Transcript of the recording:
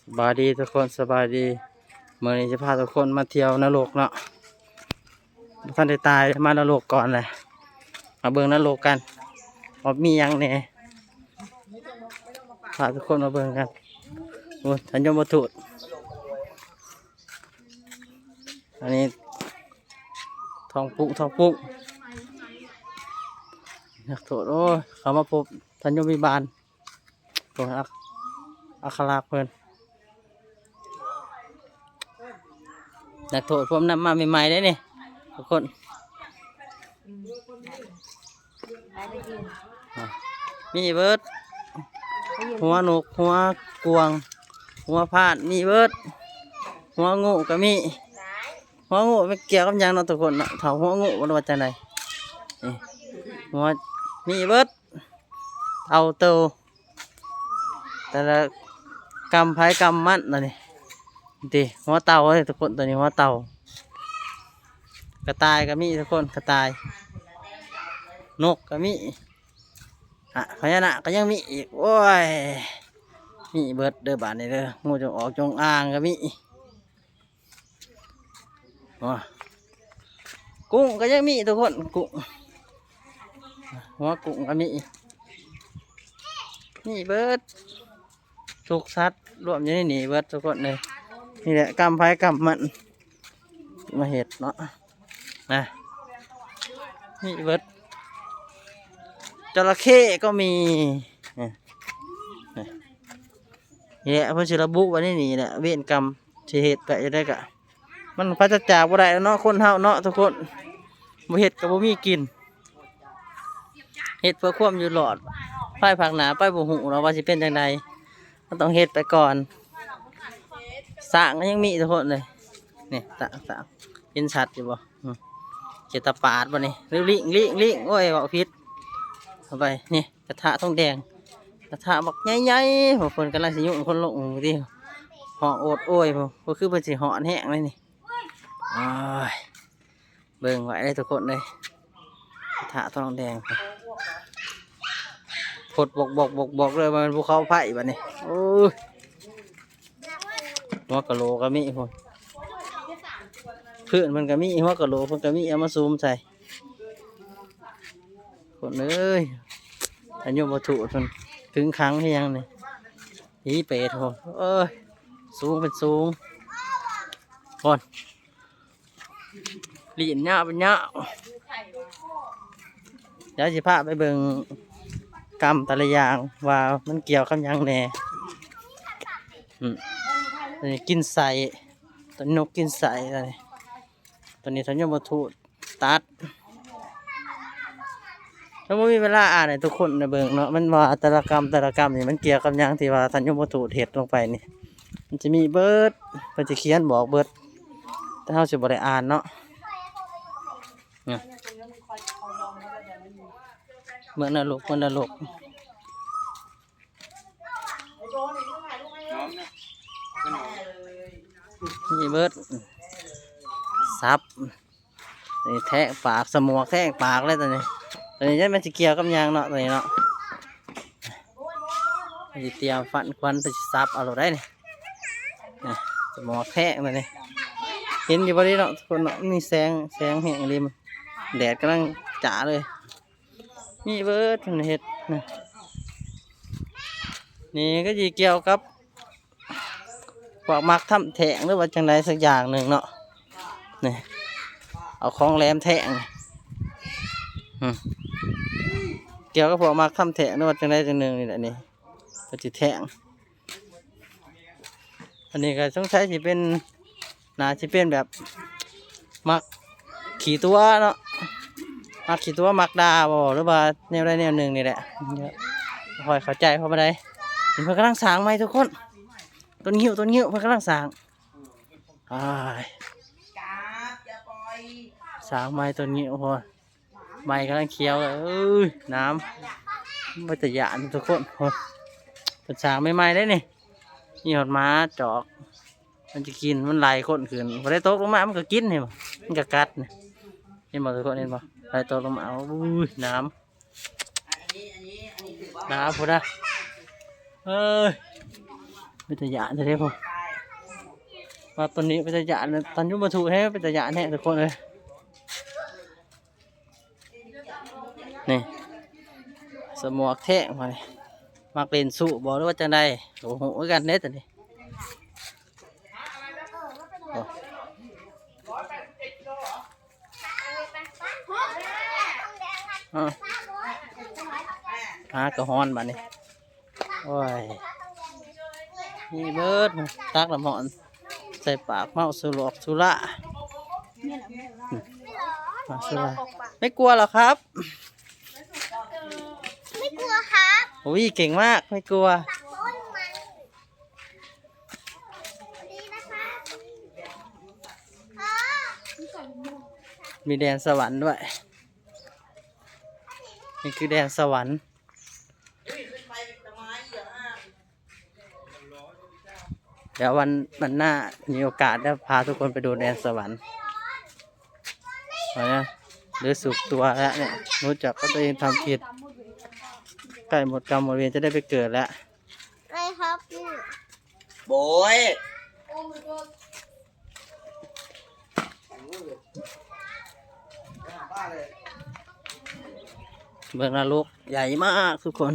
ສະບາຍດີທຸກຄົນ ສະບາຍດີ. ມື້ນີ້ຈະພາທຸກຄົນມາທ່ຽວນະລົກເນາະ. ບໍ່ທັນໄດ້ຕາຍ ມານະລົກກ່ອນແຫຼະ. ມາເບິ່ງນະລົກກັນ ວ່າມີຫຍັງແດ່. ພາທຸກຄົນມາເບິ່ງກັນ. ໂອ້ ທ່ານຍົມມະທູດ. ອັນນີ້ທອງປຸ້ງ ທອງປຸ້ງ ນັກໂທດ. ໂອ້ຍ ເຂົ້າມາພົບທ່ານຍົມວິບານ ໂອ້ຍ ອັກ ອັກຂະລັກເພິ່ນ. ນັກໂທດພວກນັ້ນມາໃໝ່ໆເດ້ນີ້ທຸກຄົນ. ອ່ະ ມີເບິດ ຫົວນົກ ຫົວກວາງ ຫົວພານ ມີເບິດ. ຫົວງູກະມີ ຫົວງູມັນກ່ຽວກັບຫຍັງເນາະທຸກຄົນເນາະ? ເຖົ້າຫົວງູບໍ່ ຫຼືວ່າຈັ່ງໃດ? ນີ້ ຫົວ ມີເບິດ ເຕົາໂຕ ແຕ່ລະກຳໃຜກຳມັນລະນີ້. ນີ້ຕິ ຫົວເຕົ່າເດ້ທຸກຄົນ ໂຕນີ້ຫົວເຕົ່າ. ກະຕ່າຍກະມີທຸກຄົນ ກະຕ່າຍ ນົກກະມີ ອະ ພະຍານາກກະຍັງມີອີກ. ໂອ້ຍ ມີເບິດເດີບາດນີ້ເດີ ງູຈົງອອກຈົງອາງກະມີ. ໂອ້ ກຸ້ງກະຍັງມີທຸກຄົນ ກຸ້ງ ຫົວກຸ້ງກະມີ ມີເບິດ ທຸກສັດລວມຢູ່ໃນນີ້ເບິດທຸກຄົນເລີຍ. ນີ້ແຫຼະ ກຳໃຜກຳມັນມາເຮັດເນາະ ນະ ມີເບິດ. ຈະລະເຂ້ກໍມີ ນີ້ ນີ້ແຫຼະ ເພິ່ນຊິລະບຸໄວ້ໃນນີ້ແຫຼະ ເວນກຳ ຊິເຮັດໄປຈັ່ງໃດກະ ມັນປາສະຈາກບໍ່ໄດ້ແລ້ວເນາະ ຄົນເຮົາເນາະທຸກຄົນ. ບໍ່ເຮັດກໍບໍ່ມີກິນ ເຮັດເພື່ອຄວາມຢູ່ລອດ ພາຍພາກໜ້າໄປບໍ່ຮູ້ເນາະວ່າຊິເປັນຈັ່ງໃດ. ມັນຕ້ອງເຮັດໄປກ່ອນ. ຊ້າງກໍຍັງມີທຸກຄົນເລີຍ ນີ້ ຊ້າງ ຊ້າງ ເຫັນຊັດຢູ່ບໍ່? ອືມ ເຈດຕາປາດບໍ່ນີ້ ຫຼືລິງ ລິງ ລິງ ໂອ້ຍ ເວົ້າຜິດ. ເອົາໄປ ນີ້ ກະທະທອງແດງ ກະທະບັກໃຫຍ່ໆ ພວກເພິ່ນກຳລັງຊິຍຸ່ງຄົນລົງຢູ່ຕິ ຮ້ອງໂອດໂອຍ ບໍ່ຄືເພິ່ນຊິຮ້ອນແຮງເລີຍນີ້. ໂອ້ຍ ເບິ່ງໄວ້ເດີທຸກຄົນເອີຍ ກະທະທອງແດງ ຟົດບອກໆໆໆເລີຍ ວ່າແມ່ນພູເຂົາໄຟບາດນີ້. ໂອ້ຍ ຫົວກະໂຫຼກກະມີພຸ້ນ ພື້ນເພິ່ນກະມີ ຫົວກະໂຫຼກເພິ່ນກະມີ ເອົາມາສຸມໃສ່. ຄົນເອີຍ ອາຍຸບໍ່ທຸເພິ່ນ ຂຶງຂັງຄືຫຍັງນີ້ ຜີເປດໂຫ ເອີຍ ສູງເປັນສູງ ໂພນ ລີ້ນຍາວເປັນຍາວ. ດຽວຊິພາໄປເບິ່ງກຳແຕ່ລະຢ່າງວ່າມັນກ່ຽວກັບຫຍັງແດ່. ອືມ ນີ້ກິນໄສ້ ຕົວນົກກິນໄສ້ ຕົວນີ້ ຕົວນີ້ທ່ານຍົມມະທູດ ຕັດ ຖ້າບໍ່ມີເວລາອ່ານໃຫ້ທຸກຄົນໄດ້ເບິ່ງເນາະ ມັນວ່າແຕ່ລະກຳ ແຕ່ລະກຳນີ້ມັນກ່ຽວກັບຫຍັງ ທີ່ວ່າທ່ານຍົມມະທູດເຮັດລົງໄປນີ້ ມັນຈະມີເບິດ ເພິ່ນຈະຂຽນບອກເບິດ ແຕ່ເຮົາຊິບໍ່ໄດ້ອ່ານເນາະ. ເມືອງນະລົກ ເມືອງນະລົກ. ນີ້ເບິດ ສັບ ນີ້ແທງປາກ ສະໝວກແທງປາກເລີຍຕົວນີ້. ຕົວນີ້ຈັກແມ່ນຊິກ່ຽວກັບຫຍັງເນາະ ຕົວນີ້ເນາະ ຊິຕຽມຟັນຄວັນ ເພິ່ນຊິສັບເອົາໂລດໄດ໋ນີ້. ນີ້ ສະໝວກແທງຕົວນີ້ ເຫັນຢູ່ບໍ່ນີ້ເນາະ ທຸກຄົນເນາະ ມີແສງ ແສງແຮງອີ່ຫຼີ ແດດກຳລັງຈ້າເລີຍ. ມີເບິດເພິ່ນເຮັດນະ ນີ້ກໍຊິກ່ຽວກັບພວກມັກທຳແທ້ງ ຫຼືວ່າຈັ່ງໃດສັກຢ່າງໜຶ່ງເນາະ. ນີ້ ເອົາຂອງແຫຼມແທງ ອືມ ກ່ຽວກັບພວກມັກທຳແທ້ງ ຫຼືວ່າຈັ່ງໃດຈັ່ງໜຶ່ງນີ້ແຫຼະ ນີ້ ເພິ່ນຊິແທງ. ອັນນີ້ກໍສົງໄສຊິເປັນ ໜ້າຊິເປັນແບບມັກຂີ້ຕົວະເນາະ ມັກຂີ້ຕົວະ ມັກດ່າບໍ່ ຫຼືວ່າແນວໃດແນວໜຶ່ງນີ້ແຫຼະ ຂ້ອຍເຂົ້າໃຈເຂົາບໍ່ໄດ້. ນີ້ເພິ່ນກຳລັງສ້າງໃໝ່ທຸກຄົນ ຕົ້ນງິ້ວ ຕົ້ນງິ້ວ ເພິ່ນກຳລັງສ້າງ ອ້າຍ ສ້າງໃໝ່ຕົ້ນງິ້ວ ໂອ້ໂຫ ໃບກຳລັງຂຽວເລີຍ ເອີຍ ໜາມ ເປັນຕາຢ້ານທຸກຄົນ. ໂອ້ ເພິ່ນສ້າງໃໝ່ໆເດ້ນີ້ ມີຮອດໝາຈອກ ມັນຈະກິນ ມັນໄລ່ຄົນຂຶ້ນ ຜູ້ໃດຕົກລົງມາມັນກໍກິນ ເຫັນບໍ່ ມັນກໍກັດນີ້ ເຫັນບໍ່ທຸກຄົນ ເຫັນບໍ່ ໃຜຕົກລົງມາ ໂອ້ຍ ໜາມ ໜາມພຸ້ນນະ ເອີຍ ເປັນຕາຢ້ານແທ້ເດ້ພຸ້ນ ວ່າຕົນນີ້ເປັນຕາຢ້ານ ຕັນຍຸມະທຸແທ້ ເປັນຕາຢ້ານແທ້ທຸກຄົນເອີຍ. ນີ້ ສະໝວກແທ້ມານີ້ ມັກຫຼິ້ນຊູ້ບໍ່ ຫຼືວ່າຈັ່ງໃດ ບໍ່ຮູ້ຄືກັນເດ້ຕົວນີ້. ໂອ້ ອາ ຫາກະຮ້ອນບາດນີ້. ໂອ້ຍ ມີເບິດ ຕັກນ້ຳຮ້ອນໃສ່ປາກ ເມົາສຸລອກສຸລາ ອືມ ເມົາສຸລາ. ไม่กลัวเหรอครับ ไม่กลัวครับ โอ้ย เก่งมาก ไม่กลัว ตักต้นมัน ดีนะครับ มีแดนสวรรค์ด้วย นี่คือแดนสวรรค์. เดี๋ยววัน วันหน้ามีโอกาสจะพาทุกคนไปดูแดนสวรรค์ เอานะ รู้สึกตัวแล้วเนี่ย รู้จักว่าตัวเองทำผิด ใกล้หมดกรรมหมดเวรจะได้ไปเกิดแล้ว อะไรครับพี่ โบย เบิ่งนรกใหญ่มากทุกคน